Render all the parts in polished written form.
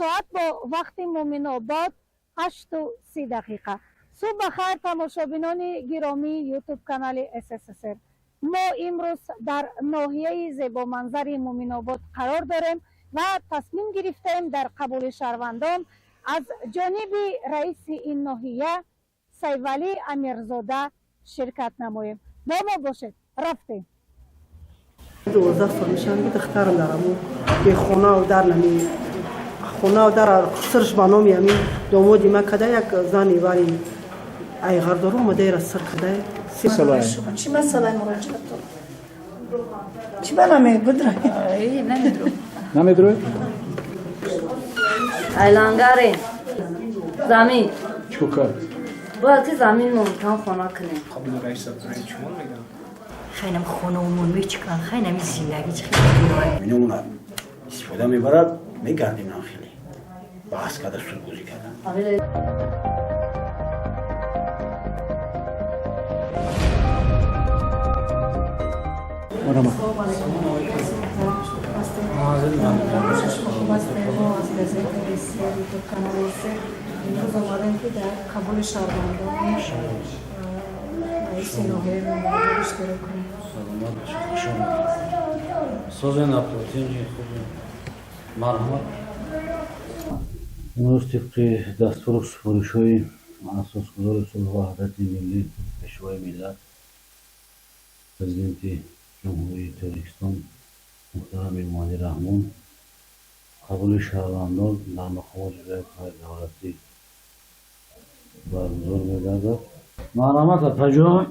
Соат бо вақти Муъминобод 8:30. Субҳ ба хайр, тамошобинони гиромии Ютуб канали СССР. Мо имрӯз дар ноҳияи зебоманзари Муъминобод қарор дорем ва тасмим гирифтаем дар қабули шаҳрвандон аз ҷониби раиси ин ноҳия Сайвалӣ Амирзода ширкат намоем. Бо мо бошед, рафтем. 12 сол мешавад, ки духтарам дар ҳамун бехонаву дар нами хонаву дар сирш ба номи ҳамин домоди ма када, як зани вари айғардоро омадаера сир када. Чӣ масъалаи муроҷиатто? Чӣ ба намебудра? Намедурой? Айлангаре замин. Чӣ кард? Бояд ки замин мумкан хона кунем. Қабули раиса чумон мегӯям. Хайнам хонаумон мечикан, хайнами зиндагӣ чӣ хеле. Минумона истифода мебарад, мегардем, нам хеле баҳс карда, судгузӣ карда. Марҳамат. Мо аз газетаи Сер, Ютуб канали Сер имрӯз омадем, ки дар қабули шаҳрвандон раиси ноҳияи Муъминобод иштирок кунем. Саломат бошед, хуш омадед. Созен, аплотинҷи хуб, марҳамат. Имрӯз тибқи дастуру супоришҳои асосгузори сулҳу ваҳдати миллӣ, Пешвои миллат, Президенти Ҷумҳурии Тоҷикистон муҳтарам Эмомалӣ Раҳмон, қабули шаҳрвандон дар мақомоти иҷроияи давлатӣ баргузор мегардад. Марҳамат, апаҷон.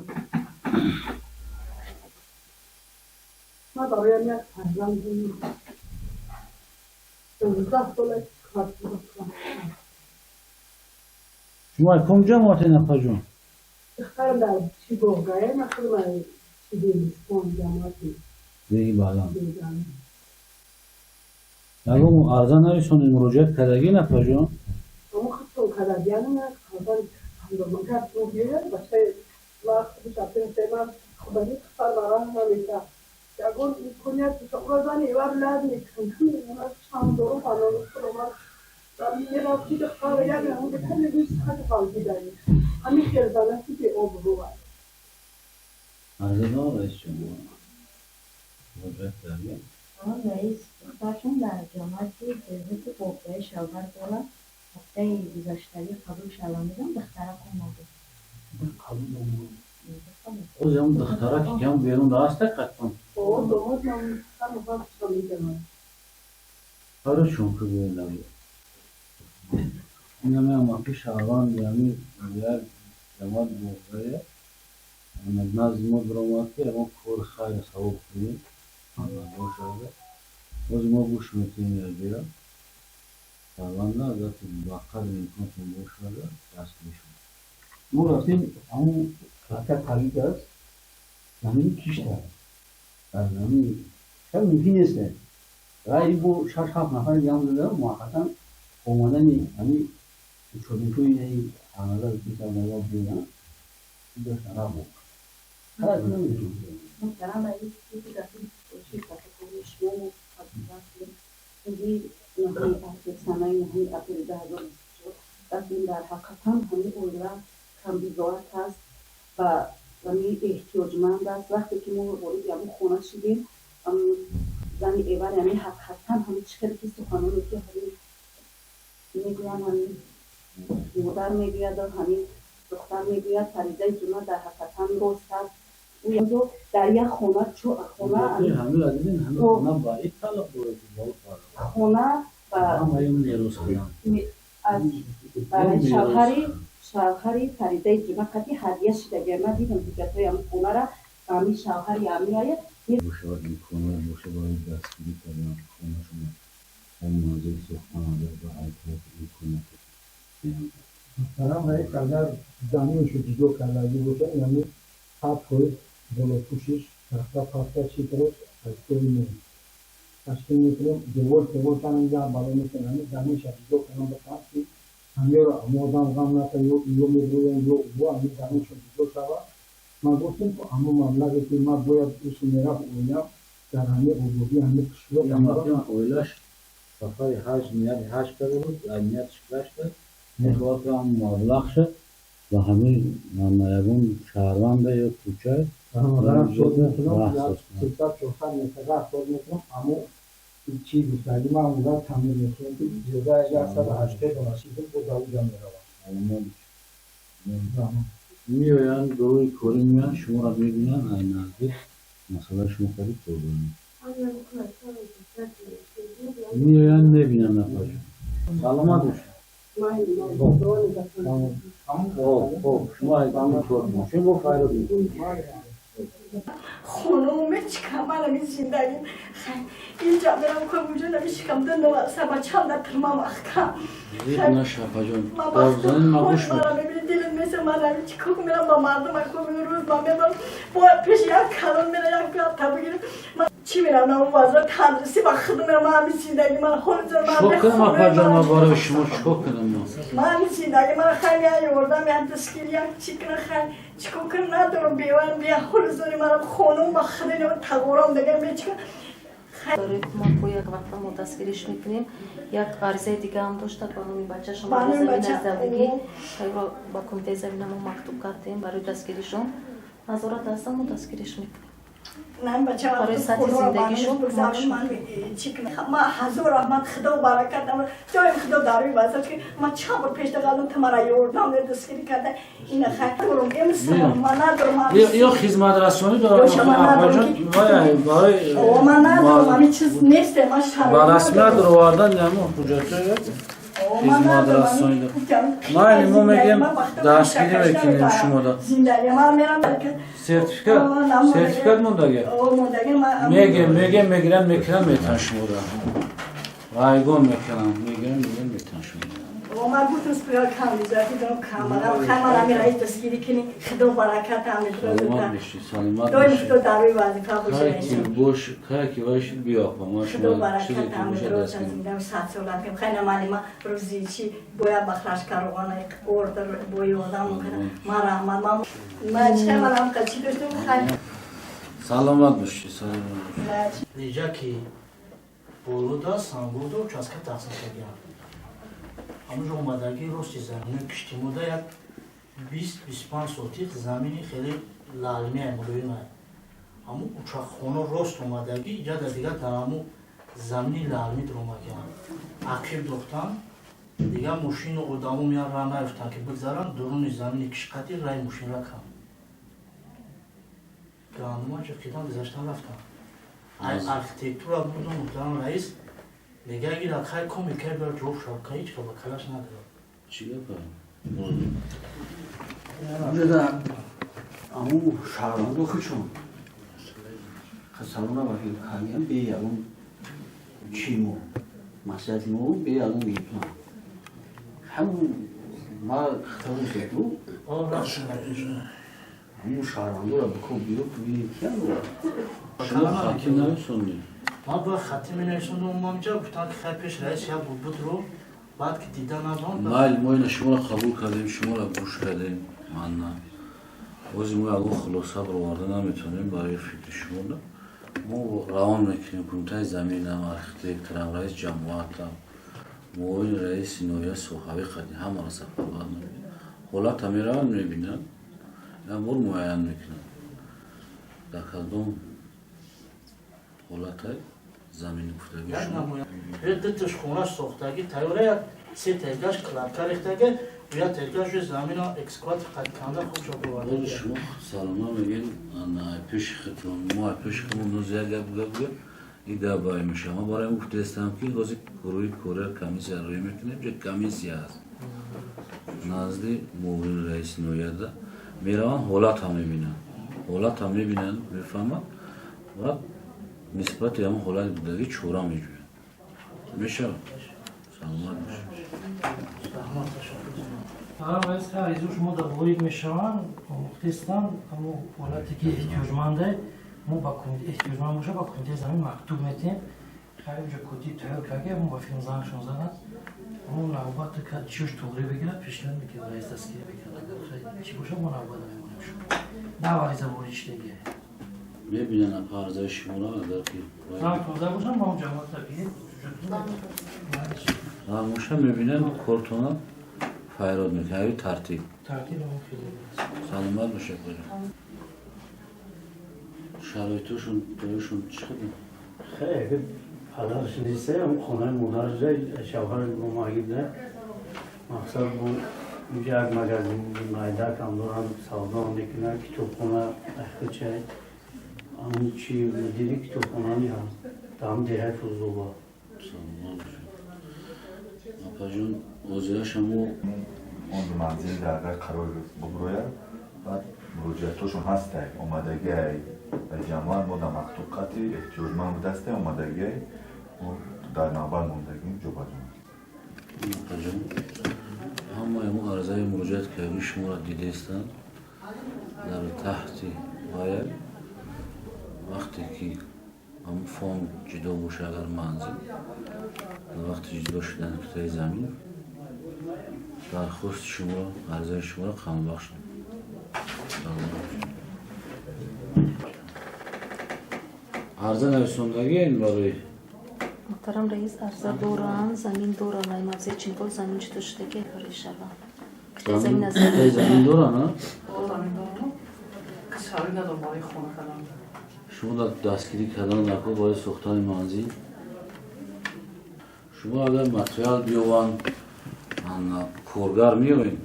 Ман бароям як фарзанди 12 сола квартира. Шумо кум ҷамоатен, апаҷон? Духтарам дар чи боғгае, ман худам чи Демистон ҷамоати. Деҳи Баланд. Беган. Ягон арза нависонед, муроҷиат кардагин, апаҷон? Амо худтон кардагианам, як фарзанд ҳамдорман кард, биёяд бачаи вақт бишапен, худаги духтар барам намеша, ягон имконият ура зани ивар лад мекунам, чандору фалону худомад мерафти, духтар як хати фалгидаи ҳамин хел занаки беобрӯ аст. Арза дор, раисҷумҳур, муроҷиат кардагин? Раис, духтаршон дар ҷамоати деҳоти Боғдаи шавҳар дорад. Ҳафтаи гузаштагӣ қабул шавандагон духтарак омада. Қабул омад. Боз ҳам духтарак ки ҳам берун даста қатон. О, домод ман вақтшо медонам. Чаро чунки гӯяд инаме амаки шаҳрванди ҳамин як ҷамоат Боғдая назди мо биромад, ки ягон кори хайру савоб кунем бошада. Боз мо гӯш метиҳем, якҷоя шаҳрванда агар ба қадри имконтон бошада, дастгирӣ шуд. Мо рафтем, ҳамун лака тавид аст, замини кишт аст, дар замини шояд мумкин нест, ғайри бо шаш ҳафт нафари ҷамъ зада, муваққатан омадани ҳамин учётникҳои ҳарназар бисарназар биёянд, доштан рафт харак намедонам. Муҳтарам раис, ширкатҳои шумо рӯзи 9 апрел, санаи 9 апрели 2024 рафтем. Дар ҳақиқатан ҳамин оила камбизоат аст ва ҳамин эҳтиёҷманд аст. Вақте ки мо вориди ҳамун хона шудем, зани эвар, яъне ҳақиқатан ҳамин чӣ хеле ки суханоне ки ҳамин мегӯянд, ҳамин модар мегӯяд, ҳамин духтар мегӯяд, Фаризаи ҷума, дар ҳақиқатан рост аст. Ӯ дар як хона хона ҳамин дидин, ҳамин хона ба ин тааллуқ дорад, ба ӯ тааллуқ. Хона ба ҳамаи меросхӯран. Аз барои шавҳари Фаризаи ҷума қати ҳадия шудагия. Ман дидам ҳуҷҷатҳои ҳамин хонара, ҳамин шавҳари ҳамин бошавад, имконият боша барои дастгирӣ кардан хонашона, он манзил сохтан, агар ба айтиёти имконият. Муҳтарам раис, агар заминшо ҷудо кардагӣ бошад, яъне 100% болопӯшиш тахта паста читрош аз ҳисоби мо ташкил мекунем, девор севор таниза бало мекунем, ҳамин заминша ҷудо кардан бихоҳам, ки ҳамёро одам ғам ната, ё ё мебурӯянд, ё ӯ ҳамин заминшо ҷудо шавад. Ман гуфтем, ки ҳамон маблағе ки ман бояд уси мерафт, оилам дар ҳамин ободии ҳамин қишлоқ. Оилаш. Сафари ҳаҷ, нияти ҳаҷ карда буд, ниятш гашта, мехоҳад ки ҳам маблағ шад ба ҳамин ягон шаҳрванда ё кӯча. Раҳ 300, 400 метр раҳ соз мекунам, аммо чӣ гуфтагӣ, ман онқадр тамир мекунам, ки зиёда аз 180 дона шифр бо дар уҷа меравад. Меоянд, гурӯҳи корӣ меоянд, шуморо мебинанд ай наздик, масъалаи шумо қариб кор. Меоянд, мебинанд. Нафаршон, саломат бошед. Хоб, шумо кор мошин бо хайрот. Хонуме чикам, зиндагӣ инҷа мерам, кор уҷа намешикам, ду нуаса бачам дар тирма маҳкам. Наша, апаҷон, гап ма гӯш. Дилам меса, ман чикор мерам ба мардум, рӯз ман мебарам бо пеш як калон мера, як гапта бигирам, ман чӣ мерам, на вазир тандурустӣ ба худ мерам. Ман ҳамин зиндагӣ ман ҳол. Чикор кунам, апаҷон, ман барои шумо чикор кунам? Ман ҳамин зиндагӣ ман хеле як ёрдам, як дастгирӣ, як чӣ кунам, хеле чикор кунам, надорам, беваям, бия ҳол зори манам, хонум ба худ тағорам дигар мечикам. Барои кӯмакҳо як вақта мо дастгириш мекунем. Як аризаи дига ҳам дошта ба номи бачашон, замин аз давлигӣ ба кумитаи замина мо мактуб кардем барои дастгиришон. Назорат ҳастам, мо дастгириш мекунем. Барои сатҳи зиндагишон. Ма ҳазор раҳмат, худо баракат, доим худо дарӯи вазат, ки ман чанд бор пеш дақадам, ту мара ёрдам дастгирӣ карда. Ина хайр ма надорам. Ё хизматрасонӣ дорам. Ман надорам, ҳамин чиз нест, ман. Ба расмият даровардан ҳамон ҳуҷҷатҳои хизматрасонӣ. Майли, мо мегӯем, дастгирӣ мекунем шумода. Сертификат мондага, мегем, мегирам, мекунам, метан шумода, райгон мекунам, мегирам, мегирам, метан шумода. Ман гуфтам, споя кам изофӣ дорам, камарам хай, ман раис дастгирӣ кунӣ, худо баракат. Саломат бошӣ, саломат. Доим худо дарӯи вазифа. Бош, хай ки вайшид, биё, апа, ман шумо чизе ки боша дастгирӣ. 100 сола хай, намали ма рӯзи чи бояд ба хлашкаруғана ордер бо ёрдам ман, раҳмат, ман чи манам чӣ доштам, хай. Саломат бошӣ, саломат. Бош. Реҷа ки болода сангода участка тақсим кардиям, ҳамонҷо омадагӣ рости заминои киштимода як 20-25 сотих замини хеле лалмия, мулоима. Ҳамун учақхона рост омадагӣ иҷада дигар дар ҳамун замини лалми дуромагиам, ақиб дохтан, дигар мошину одамо меян, ра наёфтан ки бигзаранд. Дуруни замини кишқати рай мошинра кам гандума ҷиқидан гузаштан рафтан. Ай архитектура буду, муҳтарам раис, мега гира хай коми кай бара ҷавоб шав, ка ҳеҷ ка ба калаш надорад. Чӣ гапа? Унҷада аму шаҳрвандо хучон хасарона ба кардиам, бе ягон чӣ, мо маслиҳати мо, бе ягон гирифтан ҳамун ма тавонисту ҳамун шаҳрвандоро бико биё, бибинем, киян. Шумо хатӣ нависондед? Ман бояд хатӣ менависондам, омамҷа гуфтам ки хай пеш раис як буд будро, баъд ки дида надон. Майли, мо ина шуморо қабул кардем, шуморо гӯш кардем. Манна бози мо ягон хулоса бароварда наметавонем. Барои фикри шуморо мо равон мекунем кумитаи заминам, архитекторам, раис ҷамоатам, муовини раиси ноҳия соҳавӣ қадим ҳамаро сафарбар мекунем. Ҳолата мераванд, мебинанд, як бор муайян мекунанд, дар кадом ҳолатай замини гуфтагӣ шумо. Дуташ хона сохтагӣ тайёра, як се тергаш кладка рехтага, як тергаш замина экскаватор қад канда хуб шо. Шумо салома мегӯен пеши худтон, мо пеши худмон ноз як гап гап гап и гап меша. Ма барои гуфтаистам, ки ҳозир гурӯҳи кория, комиссия рӯй мекунем. Ҷо комиссия аст, назди муовини раиси ноҳияда мераванд, ҳолатам мебинанд, ҳолатам мебинанд, мефаҳманд ва нисбати ҳамон ҳолати будагӣ чора меҷӯянд. Мешавад, саломат бошед. Раисо, шумо дар ворид мешаванд, омӯхтестанд ҳамо ҳолате ки эҳтиёҷманде, мо ба эҳтиёҷманд боша, ба кумитаи замин мактуб метем. Хайр, уҷа котиб тайёр карда, мо ба филм зангшон занад, мо навбат чиёш туғрӣ бигирад, пешниҳод мекунем, раис дастгирӣ мекунад. Чӣ боша, мо навбат мемонем, шумо на ариза ворид шудагӣ. Мебинанд арзаи шуморо, агар ки занг тоза бошам, мо ҷамоата бигирем. Ҳамоша мебинанд, кортона файрод мекунад. Ави тартиб. Тартиб ҳам хеле. Саломат бошед, божа. Шароитошон ҷояшон чӣ қадар? Хеле падараш нест, ҳам хонаи модараш, шавҳараш бо марги буда. Мақсад бо инҷа як магазин майдакам доранд, савдо мекунад, китобхона ахча ҳамун чи мудири китобхонани ҳаст дар ҳам деҳаи Фузулба. Саломат бошед. Апаҷон, озираша мо он манзил дар агар қарор буброяд, баъд муроҷиатҳошон ҳастай, омадагиай ба ҷамоат. Мо дар мактуб қатъи эҳтиёҷманд будастай, омадагиай, мо дар навбат мондагим, ҷобаҷо. Апаҷон, ҳамаи мо арзаи муроҷиат кардагии шуморо дидаистанд, дар таҳти вая. Вақте ки ҳамун фонд ҷудо боша, агар манзил дар вақти ҷудо шудани қитъаи замин, дархости шуморо, арзаи шуморо қанбахш. Арза нависондагиен барои Муҳтарам раис, арза доранд, замин доранд, ай мавзеи Чингол замин ҷудо шудаги барои шаванд. Қитъаи замин аз қитъаи замин доранд, а? Замин дорам. Шароит надорам барои хона кардан. Шумо дар дастгирӣ кардан даркор барои сохтани манзил. Шумо агар материал биёванд, коргар меоем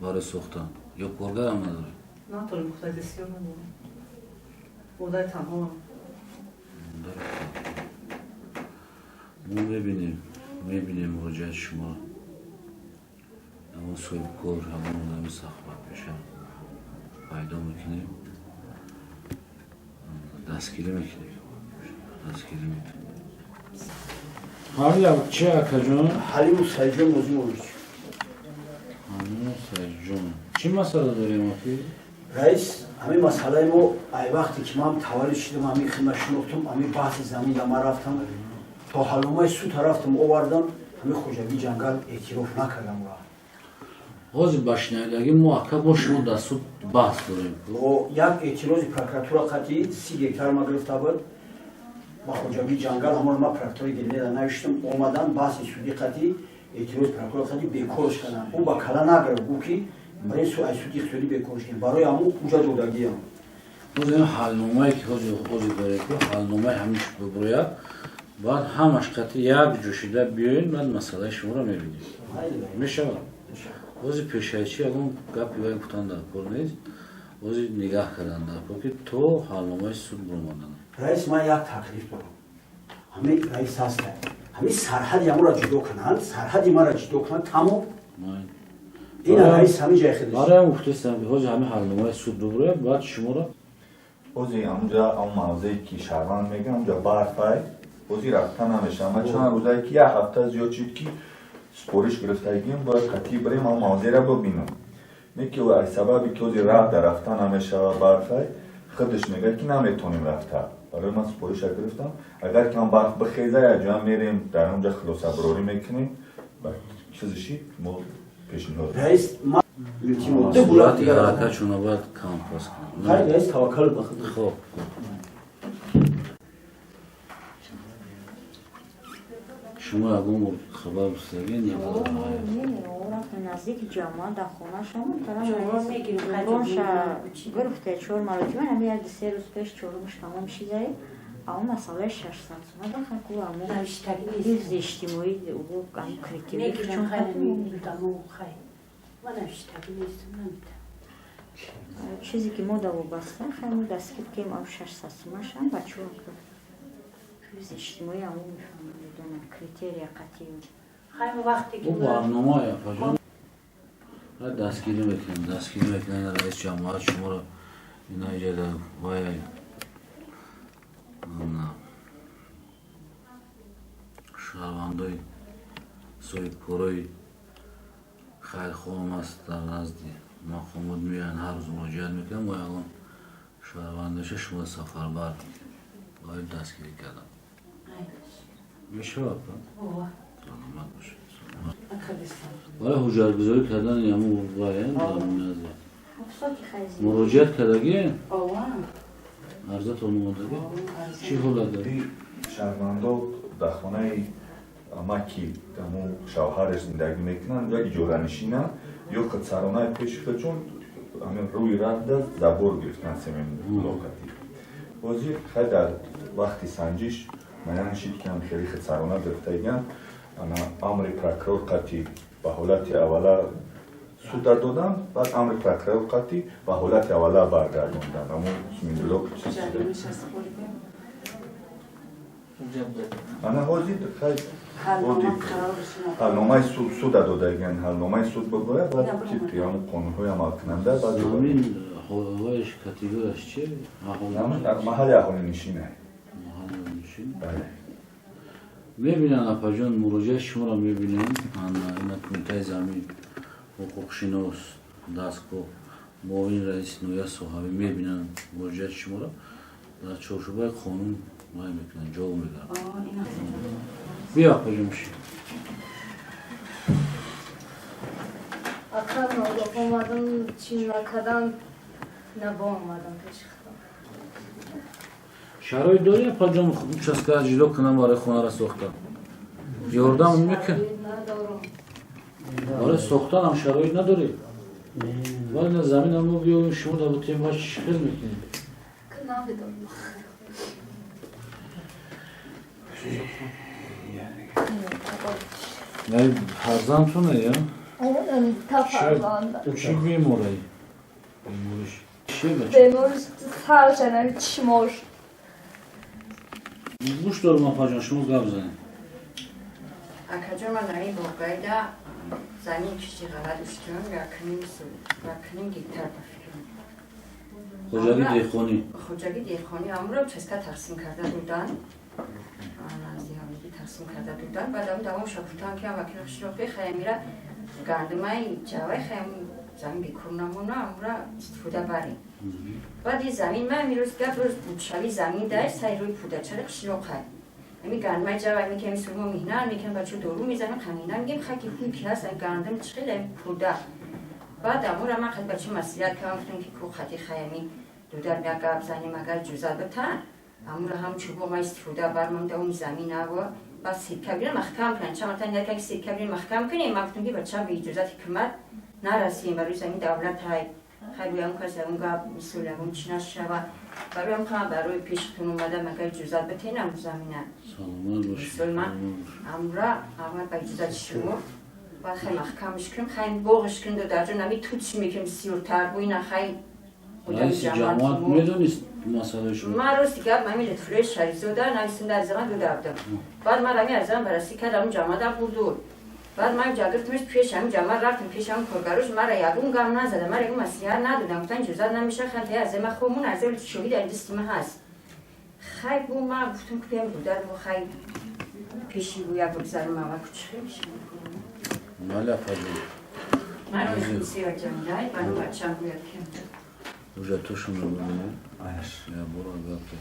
барои сохтан ё коргарам надорем? Надорем, худай бисёр надорем. Модар танҳо. Мо мебинем муроҷиати шуморо. Ягон соҳибкор, ягон одами саховатпеша пайдо мекунем, дастгирӣ мекунем, дастгирӣ мекунем. Ҳамин чи, акаҷон? Ҳалиму Саидҷон Нозимович. Ҳалиму Саидҷон, чӣ масъала дорем, аки? Раис, ҳамин масъалаи мо ай вақте ки ман таваллуд шудам, ҳамин хидмат шинохтум, ҳамин баҳси замин да ман рафтам, то ҳалномаи суд рафтам, овардам, ҳамин хоҷагии ҷангал эътироф накардам ура. Ҳозир ба шинавидагӣ мо, ака, бо шумо дар суд баҳс дорем. Як эътирози прокуратура қатъи 30 гектар ма гирифта буд ба хоҷагии ҷангал. Ҳамонро ман прокуратураи генерала навиштам, омадан, баҳси судӣ қатъи эътирози прокурор қатъи бекорш кардам. Ӯ ба кала нагирифт, гуфт ки барои ай суди иқтисодӣ бекорш кардем, барои ҳамун уҷа додагиам. Ҳозир ин ҳалномае ки ҳозир дорем, ҳалномаи ҳамин биброяд, баъд ҳамаш қатъи як ҷо шида биёед, баъд масъалаи шуморо мебинем. Мешавад? Ҳозир пешайчи ягон гапи вай гуфтан дар кор нест. Ҳозир нигаҳ кардан дар кор, ки то ҳалномаи суд биромадан. Раис, ман як таклиф дорам. Ҳамин раис ҳаста, ҳамин сарҳади ҳамонро ҷудо кунанд, сарҳади маро ҷудо кунанд, тамом. Ина раис, ҳамин ҷай хидмат. Барои ҳам гуфтастам, ки ҳозир ҳамин ҳалномаи суд биброяд, баъд шуморо. Ҳозир ҳамунҷа, ҳамун мавзее ки шаҳрванд мегӯяд, ҳамунҷа барфай, ҳозир рафта намешавад. Ман чанд рӯзае ки як ҳафта зиёд шуд ки супориш гирифтагим, бояд қатъӣ бирем, ҳамун мавзеро бибинам. Не ки аз сабаби ки ҳозир раҳ дар рафта намешавад, барфай, худаш мегӯяд ки наметонем рафта. Барои ман супориша гирифтам, агар кам барф бихеза, якҷоя мерем, дар онҷа хулосабарорӣ мекунем, ба чизиши мо пешниҳод. Раис, ман суръати ҳаракатшонро бояд кам пас кунем. Хайр, раис, таваккал ба Худо. Хоб. Шумо ягон бор хабар бистагӣ? Наздики ҷамоат дар хонашон гирифта чор маротиба, ҳами як се рӯз пеш чорумш тамом шидае. Аммо масъалаи 600 сомон дахаку, аммо ҳифзи иҷтимоӣ ам критерий. Мегирам, хай, ман навиштагӣ нестам, намедам. Чизе ки мо да вобаста, хай, мо дастгир кем, ам 600 сомашам бачаҳо ҳифзи иҷтимоӣ амо мефаҳмам, медонам критерия қатъӣ. Хай, вақте ки Бу барнома, апаҷон, дастгирӣ мекунем, дастгирӣ мекунем. Раис ҷамоат шуморо ина иҷода вай шаҳрвандои соҳибкорои хайрхоҳам аст, дар назди мақомот меоянд, ҳар рӯз муроҷиат мекунанд. Мо ягон шаҳрвандаша шумо сафарбар мекунем барои дастгирӣ кардан. Мешавад? Саломат бошед. Барои ҳуҷҷатгузорӣ кардани ҳамун вай муроҷиат кардагӣ, арзатон омодагӣ чӣ ҳолат дорад? Шаҳрвандо Дар хонаи амаки ҳамун шавҳараш зиндагӣ мекунанд ё иҷоранишинанд, ё худсаронаи пеши худшон ҳамин рӯи раҳда забор гирифтан семенблокатӣ. Ҳозир хай дар вақти санҷиш муайян шид, ки ҳам хеле худсарона гирифтагиянд. Ана амри прокурор қатъи ба ҳолати аввала суда доданд, баъд амри прокурор қатъи ба ҳолати аввала баргардонданд. Ҳамун семенблок чиз шуда. Ана ҳозир хай ҳалномаи суда додагиянд, ҳалномаи суд бибояд, баъд тибқи ҳамун қонунҳои амалкунанда баъд Замин ҳояш категорияш чи? Маҳалли аҳолинишина. Маҳалли. Бале. Мебинанд, апаҷон, муроҷиати шуморо мебинем. Ина кумитаи замин, ҳуқуқшинос, дастгоҳ, муовини раиси ноҳия соҳавӣ мебинанд муроҷиати шуморо, дар чорчӯбаи қонун муайян мекунанд, ҷавоб мегарданд. Биё, апаҷон, бишин. Ака, ногоҳ омадам, чӣ накардам, набо омадам пеши худам. Шароит дорӣ, апаҷон, участка ҷудо кунам барои хонаро сохтан? Ёрдам мекун? Надорам. Барои сохтанам шароит надорӣ? Вале на заминам мо биёвем, шумо дар бутем, баъд чӣ хел мекунем? Намедонам. Най фарзандтоне я? Та фарзанда. Чӣ беморай? Бемориш чие, бача? Бемориш сарш, анами чишмош. Гӯш дорам, апаҷон, шумо гап занед. Акаҷон, ман дар ин боғгайда замин кишти ғала доштам, 1.5 гектар ба фикрам. Хоҷаги деҳқонӣ. Хоҷаги деҳқонӣ. Амро участка тақсим карда доданд, назди ҳамагӣ тақсим карда доданд. Баъд ам давомша гуфтанд, ки вакили қишлоқи хаямира гандумаи ҷавай хаям замин бекор намона, амра истифода барем. Баъд ин замин ман имрӯз гап рӯз будшави замин дай сари рӯи пудачари қишлоқай. Ами гандумаи ҷавай мекунем, сумо меҳнат мекунем, бачо дору мезанем, хамина мегем, хаки хуй ки ҳаст, гандум чихел пуда. Баъд амура ман хати бачо маслиҳат кардам, гуфтам, ки ку хати хаями дудар як гап занем, агар иҷозат битан, амура ҳам чӯбо ма истифода бармам да он замин аво. Баъд сирка бирам маҳкам кунам, чанд марта ният кардам, ки сирка бирам маҳкам кунем. Ман гуфтам, ки бача бе иҷозати ҳукумат нарасем, барои замин давлат ҳай хай гӯям кас ягон гап мисол ягон чӣ нашава. Барои ҳам хама барои пешатон омадам, агар иҷозат битенам замина. Саломат бошед. Мисол ман амра аввал ба иҷозати шумо баъд хай маҳкамш кунем, хай боғш кунем, додарҷон, ами тут чӣ мекунем сиёртар бо ина хай. Раиси ҷамоат медонист масъалаи шумо? Ман рости гап ами Лутфуллои Шарифзода нависонда арзама дода будам. Баъд ман ами арзама баррасӣ кардам, он ҷамоата бурду. Баъд ман ҷа гирифтамш пеш ҳамин ҷамоат, рафтам пеш ҳамин коргарош, мара ягон гап назада, мара ягон маслиҳат надодам, гуфтан иҷозат намеша, хай та арзама хомун арза шоҳид дар дасти ман ҳаст. Хай бо ман гуфтам, ки пиям дудар бо хай пеши гӯя бигзарам, аввал ку чӣ хел мешавад. Бале, апаҷон. Ман сиёр ҷамилай, ману бачам гӯяд ки Ҳуҷҷатҳошонро бибинем. Як бор агар ки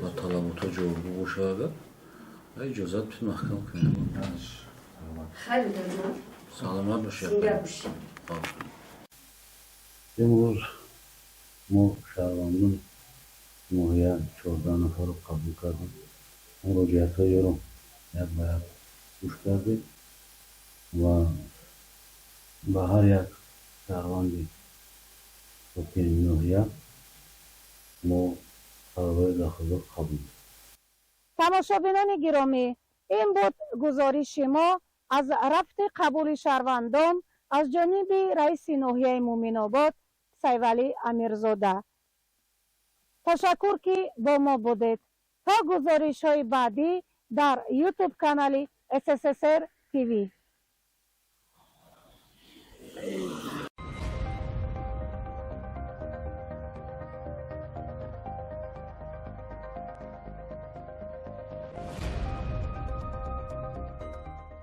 ба талаботҳо ҷавобгӯ бошад, агар иҷозат бидед, маҳкам кунем. Хай, дударҷон. Саломат бошед. Зинда бошед. Имрӯз мо шаҳрвандони ноҳия 14 нафарро қабул кардем. Муроҷиатҳоеро як ба як гӯш кардем ва ба ҳар як шаҳрванди сокини ноҳия мо қарорҳои дахлдор қабул Тамошобинони гиромӣ, ин буд гузориши мо аз рафти қабули шаҳрвандон аз ҷониби раиси ноҳияи Муъминобод Сайвалӣ Амирзода. Ташаккур, ки бо мо будед. То гузоришҳои баъдӣ дар ютуб канали СССР ТВ.